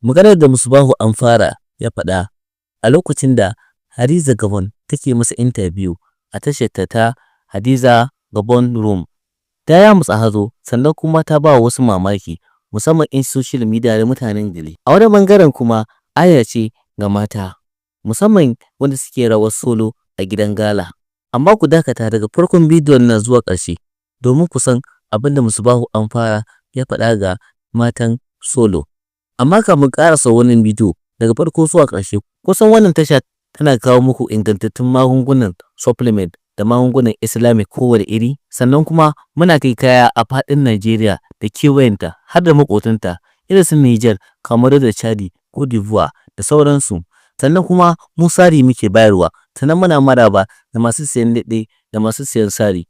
Maganar da Musbahu Anfara ya faɗa a lokacin da Hadiza Gabon take masa intabiyu a tasharta ta Hadiza Gabon Room ta yamutsa hazo, sannan kuma ta ba wa wasu mamaki, musamman 'yan social media da mutanen gari. A wani ɓangaren kuma aya ce ga mata, musamman wanda suke rawar solo a gidan gala. Amma ku dakata daga farkon bidiyon nan zuwa ƙarshe domin ku san abin da Musbahu Anfara ya faɗa ga matan solo. Amma kafin ƙarasa wannan bidiyo daga farko zuwa ƙarshe, kusan wannan tasha tana kawo muku ingantattun magungunan supplement da magungunan Islamic kowane iri, sannan kuma muna kai kaya a faɗin Najeriya da kewayenta har da maƙotanta irin su Nijar, Kamaru da Chadi, Cote d'Ivoire da sauransu. Sannan kuma mu sari muke bayarwa, sannan muna maraba da masu siyan ɗaiɗai da masu siyan sari.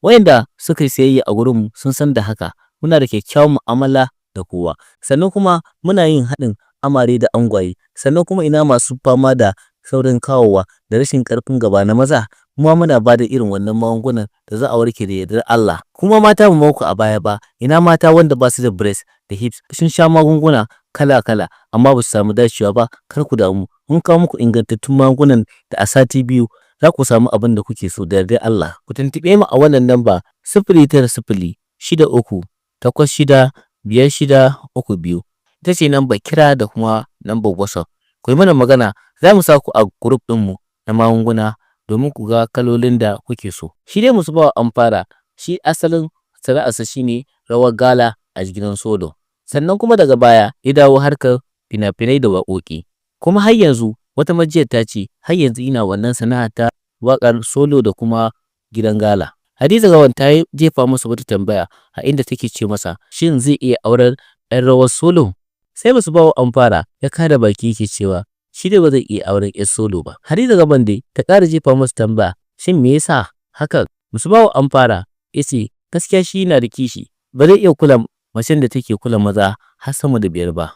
Wayanda suka yi sayayya a gurinmu sun san da haka, muna da kyakkyawan mu'amala da kowa. Sannan kuma muna yin haɗin amare da angwaye, sannan kuma ina masu fama da saurin kawowa da rashin ƙarfin gaba na maza, kuma muna ba da irin wannan magungunan da za a warke da yardar Allah. Kuma mata ba mu ku a baya ba, ina mata wanda ba su da breast da hips, sun sha magunguna kala-kala amma ba su samu dacewa ba, kar ku damu, mun kawo muku ingantattun magungunan da a sati 2 za ku samu abin da kuke so da yardar Allah. Ku tuntuɓe mu a wannan namba: 09063865632. Ita ce nambar kira da kuma nambar WhatsApp. Ku yi mana magana, za mu sa ku a group ɗinmu na magunguna domin ku ga kalolin da kuke so. Shi dai Musbahu Anfara, shi asalin sana'arsa shi ne rawar gala a gidan solo. Sannan kuma daga baya ya dawo harkar fina-finai da waƙoƙi. Kuma har yanzu wata majiyar ta ce har yanzu yana wannan sana'a ta waƙar solo da kuma gidan gala. Hadiza Gabon ta jefa masa wata tambaya a inda take ce masa, shin zai iya auren 'yar rawar solo? Sai Musbahu Anfara ya kada baki yake cewa shi dai ba zai iya auren 'yar solo ba. Hadiza Gabon dai ta ƙara jefa masa tambaya, shin me yasa hakan? Musbahu Anfara ya ce gaskiya shi yana da kishi, ba zai iya kula macen da take kula maza har sama da biyar ba.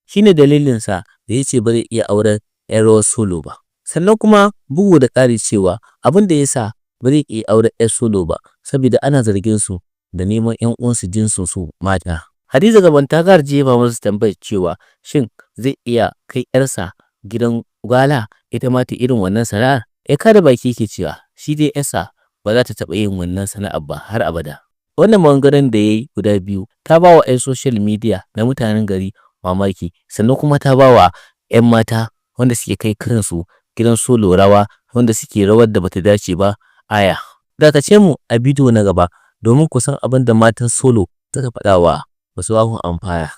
Shi ne dalilinsa da ya ce ba zai iya auren 'yar rawar solo ba. Sannan kuma bugu da ƙari cewa abin da ya sa ba zai iya auren 'yar solo ba, saboda ana zargin su da neman 'yan uwansu jinsin su mata. Hadiza Gabon ta ƙara jefa masa tambayar cewa shin zai iya kai 'yarsa gidan gala ita ma ta irin wannan sana'ar? Ya kada baki yake cewa shi dai 'yarsa ba za ta taɓa yin wannan sana'ar ba har abada. Wannan maganganun da ya yi guda biyu ta ba wa 'yan social media da mutanen gari mamaki, sannan kuma ta ba wa 'yan mata wanda suke kai kansu gidan solo rawa, wanda suke rawar da bata dace ba, aya. Dakace mu a bidiyo na gaba domin ku san abin da matan solo suka faɗa wa Musbahu Anfara.